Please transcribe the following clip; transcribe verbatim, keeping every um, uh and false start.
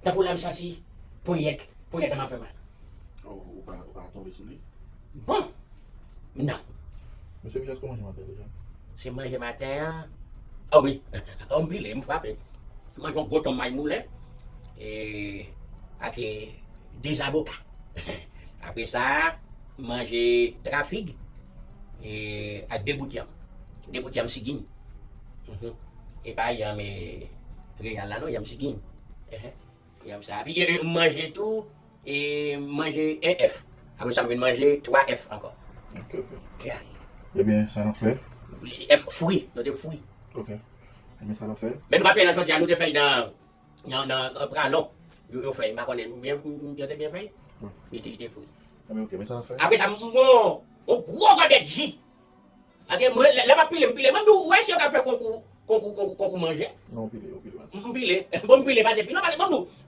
Tankou lè m santi ponyèt, ponyèt an ap fè mal. Oh, ou pa, ou pa tonbe sou li? Bon, non. Mesye Michel, kòman manje maten deja? Se manje maten an. Oh wi, m pile, m frape. M manje yon gwo tonm may moulen e, ak e, de zaboka. Apre sa, m manje trafig e, ak de bout yanm. De bout yanm sigin. Mhm. E pa yanm e, reyal la non, yanm sigin. Ehe. Yanm sa. Epi e, m manje tou, e, m manje en èf. Apre sa, m vin manje twa èf ankò. Ok, ok. Yeah. Ebyen, sa n ap fè? Èf fri, nou te fri. Ok. Ebyen, sa n ap fè? Men nou pa fè nan Jòdya, nou te fè nan, nan, nan, nan Pralon. Yo, yo fè, m pa konnen, m byen, m, m, yo te byen fè. Wi. Li te, li te fri. Ebyen, ok, men sa n ap fè? Apre sa, m pran yon gwo gòdèt ji. Paske mwen, lè, lè m ap pile, m pile. Mwen, m di w, ou wè si yo ka fè konkou, konkou, konkou, konkou manje. Non, ou pile, ou pile. M, m pile. Bon, m pile, pa depi. Non, paske, bon, m di w,